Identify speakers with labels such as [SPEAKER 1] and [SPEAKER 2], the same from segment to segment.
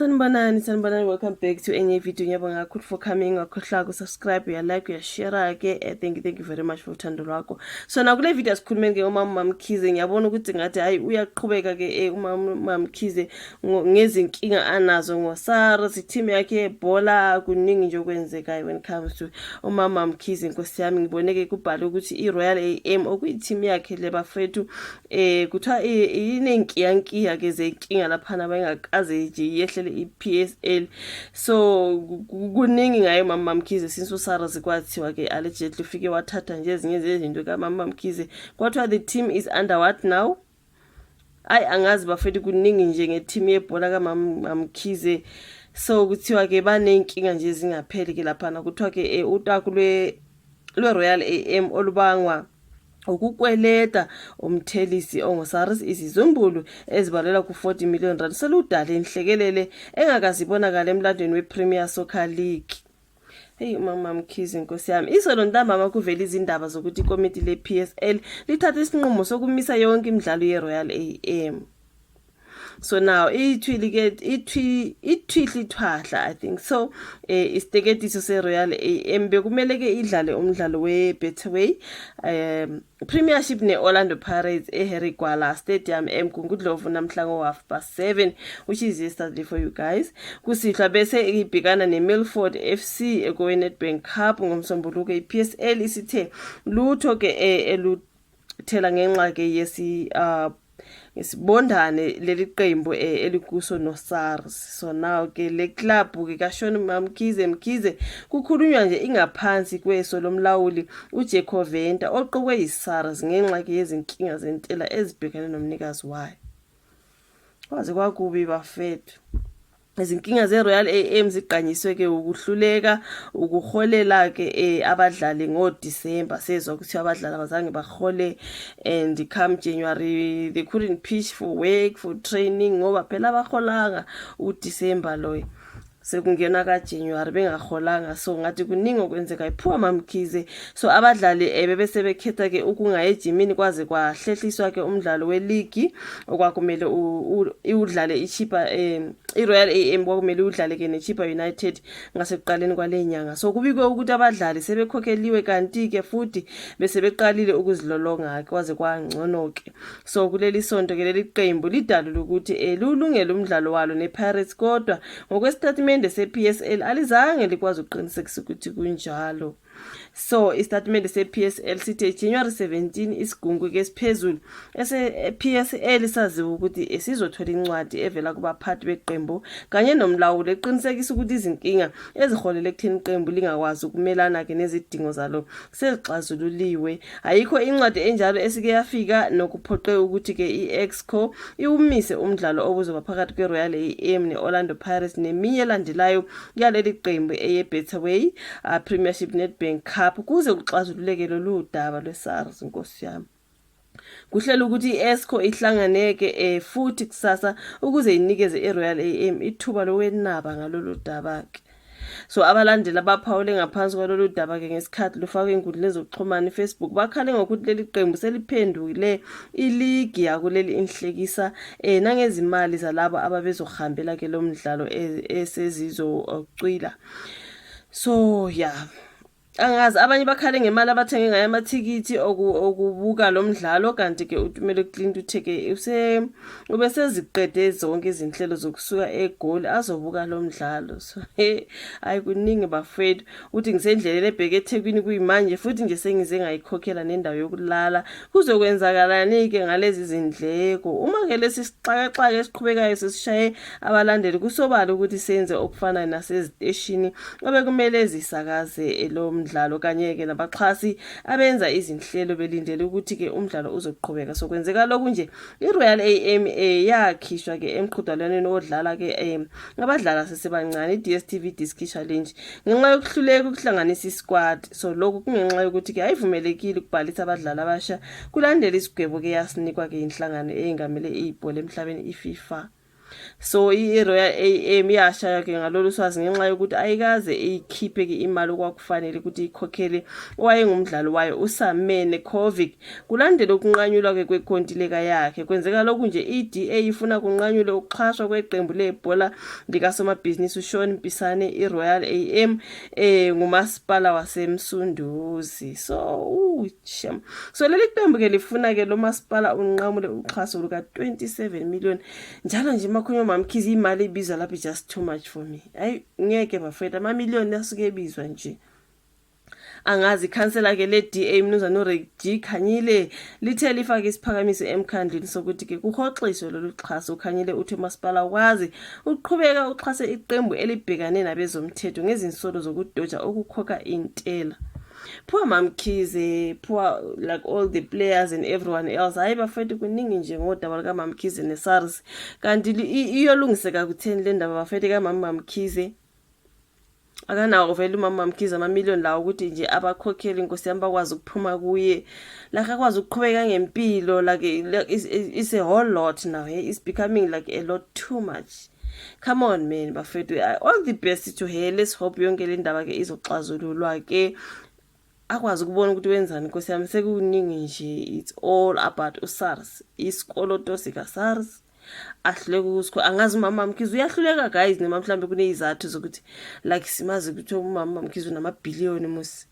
[SPEAKER 1] Sanibonani, sanibonani, welcome back to enye video. Ngiyabonga kakhulu for coming. Ungakhohlwa ukusubscribe, uya-like, uyashare ke. Thank you, thank you very much for uthando lwakho. So na kule video sikhulume ke umama Mamkhize. Ngiyabona ukuthi ngathi hayi, uyaqhubeka ke umama Mamkhize ngezinkinga anazo ngoSARS, team yakhe yebhola. Kuningi nje okwenzekayo when it comes to umama Mkhize, nkosi yami. Ngibone ke kubhalwe ukuthi iRoyal AM, okuyi-team yakhe le bafethu, kuthiwa inenkiyankiya ke zenkinga laphana bengakaze nje yehlele i-PSL. So kuningi ngaye mama Mkhize since uSARS kwathiwa ke allegedly ufike wathatha nje ezinye zezinto kamama Mkhize. Kwathiwa the team is under what now? Ayi, angazi bafethu, kuningi nje ngeteam yebhola kamama Mkhize. So kuthiwa ke baney'nkinga nje ezingapheli ke laphana. Kuthiwa ke utaku lwe-Royal AM olubangwa ukukweleta umthelisi onguSARS izizumbulu ezibalelwa ku-40 million rand seludale inhlekelele engakazibonakala emlandweni we-Premier Soccer League. Hey, umama Mkhize, nkosi yami. Izolo ntambama kuvela izindaba zokuthi ikomiti le-PSL lithatha isinqumo sokumisa yonke imidlalo ye-Royal AM. So now ithwili ke ithwihli thwahla, I think so, isiteketiso se-Royal AM bekumele ke idlale umdlalo we-Betway Premiership ne-Orlando Pirates eHarry Gwala Stadium eMgungundlovu namhla ngo-7:30, which is yesterday for you guys, kusihlwa, bese ibhekana ne-Milford FC ekowe-Nedbank Cup ngoMsombuluko. I-PSL isithe lutho ke eluthela ngenxa ke yesi ngesibondane leli qembu elikuso no SARS. So now ke le club ke kaShauwn Mkhize Mkhize kukhulunywa nje ingaphansi kweso lomlawuli uJaco Venter oqokwe yiSARS ngenxa ke yezinkinga zentela ezibhekene nomnikazi wayo. Kwaze kwakubi bafethu. Izinkinga ze-Royal AM zigqanyiswe ke ukuhluleka ukuholela ke abadlali ngoDisemba. Sezwa ukuthi abadlali abazange bahole and come January they couldn't pitch for work, for training, ngoba phela abaholanga uDisemba loyo, sekungena kaJanuary bengaholanga. So ngathi kuningi okwenzeka iphuwa Mamkhize. So abadlali bebese bekhetha ke ukungayi ejimini kwaze kwahlehliswa ke umdlalo weligi okwakumele iwudlale iChippa, iRoyal AM kwakumele udlale ke neChippa United ngasekuqaleni kwale nyanga. So kubikwe ukuthi abadlali sebekhokheliwe, kanti ke futhi bese beqalile ukuzilolonga ke, kwaze kwangcono ke. So kuleli sonto ke leli qembu lidalule ukuthi liwulungele umdlalo walo nePirates, kodwa ngokwesitatimende sePSL alizange likwazi ukuqinisekisa ukuthi kunjalo. So isitatimende se-PSL sithe January 17 isigungu ke esiphezulu ese-PSL saziwa ukuthi sizothola incwadi evela kubaphathi beqembu kanye nomlawuli eqinisekisa ukuthi izinkinga eziholele ekutheni iqembu lingakwazi ukumelana ke nezidingo zalo sezixazululiwe. Ayikho incwadi enjalo esike yafika nokuphoqe ukuthi ke i-Exco iwumise umdlalo obuzoba phakathi kwe-Royal AM ne-Orlando Pirates neminye elandelayo yaleli qembu eye-Betway Premiership, Nedbank Cup, kuze kuxazululeke lolu daba lwe-SARS, nkosi yami. Kuhlela ukuthi i-Exco ihlanganeke futhi kusasa ukuze inikeze i-Royal AM ithuba lokwenaba ngalolu daba ke. So abalandeli abaphawule ngaphansi kwalolu daba ke ngesikhathi lufakwe enkundleni zokuxhumana iFacebook bakhale ngokuthi leli qembu seliphendukile iligi yakuleli inhlekisa nangezimali zalabo ababezohambela ke lo mdlalo esezizocwila. So yeah, angazi, abanye bakhale ngemali abathenge ngayo amathikithi okubuka lo mdlalo, kanti ke uTumelo Clint uthe ke ubeseziqede zonke izinhlelo zokusuka eGoli azobuka lo mdlalo. So he, hayi, kuningi bafethu. Uthi ngisendleleni ebheke eThekwini kuyimanje, futhi nje sengize ngayikhokhela nendawo yokulala. Kuzokwenzakalani-ke ngalezi zindleko uma-ke lesi sixakaxaka esiqhubekayo sesishaye abalandeli? Kusobala ukuthi senze okufana naseziteshini obekumele zisakaze lo mdlalo kanye-ke nabaxhasi abenza izinhlelo belindele ukuthi-ke umdlalo uzoqhubeka. So kwenzeka lokhu nje i-Royal AM yakhishwa-ke emqhudelwaneni odlala-ke ngabadlali asesebancane, i-DStv Diski Challenge, ngenxa yokuhluleka ukuhlanganisa isquad. So lokhu kungenxa yokuthi-ke ayivumelekile ukubhalisa abadlali abasha kulandela isigwebo-ke yasinikwa-ke inhlangano eyengamele ibhola emhlabeni, iFIFA. So i-Royal AM yashaya ke ngalolu swazi ngenxa yokuthi ayikaze iyikhiphe ke imali okwakufanele ukuthi ikhokhele owayengumdlali wayo uSamene Kovic kulandela ukunqanyulwa ke kwekontileka yakhe. Kwenzeka lokhu nje i-DA ifuna kunqanyulwe ukuxhaswa kweqembu lebhola likasomabhizinisi uShawn Mpisane i-Royal AM ngumasipala waseMsunduzi. So shem. So leli qembu ke lifuna ke lo masipala unqamule uxhaso luka 27 million. Njalo nje makhulunywa uMamkhize imali ebizwa lapha just too much for me. Hayi ngeke bafethu amamiliyoni asuke ebizwa nje. Angazi ikhansela ke le-DA mnumzane uReggie Khanyile lithe lifake isiphakamiso emkhandlwini sokuthi ke kuhoxiswe lolu xhaso. UKhanyile uthi umasipala ukwazi ukuqhubeka uxhase iqembu elibhekane nabezomthetho ngezinsolo zokudoja ukukhokha intela. Poor Mamkhize, poor like all the players and everyone else. Hayi bafethu kuningi nje ngodaba lukaMamkhize neSARS. Kanti iyolungiseka kutheni le ndaba bafethu kaMama Mamkhize? Akanawo vele umama Mamkhize amamiliyoni lawo ukuthi nje abakhokheli inkosi yami bakwazi ukuphuma kuye. Like akwazi ukuqhubeka ngempilo like it's a whole lot now. Hey? It's becoming like a lot too much. Come on man bafethu, all the best to her. Let's hope yonke le ndaba ke izoxazululwa ke akwazi ukubona ukuthi wenzani nkosi yami. Sekuningi nje, it's all about uSARS, isikoloto sika SARS ahluleka ukusikho. Angazi umama Mkhize uyahluleka guys, noma mhlambe kunezizathu zokuthi like simazi ukuthi umama Mkhize unamabhiliyoni musi.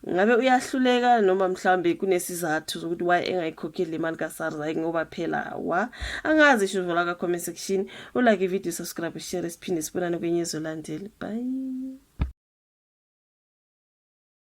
[SPEAKER 1] Ngabe uyahluleka noma mhlambe kunesizathu zokuthi why engayikhokheli le mali ka-SARS? Hayi ngoba phela wa angazi. Isho la ka comment section, ulike ivideo, subscribe, share, siphinde sibonane kwenye ezolandela. Bye.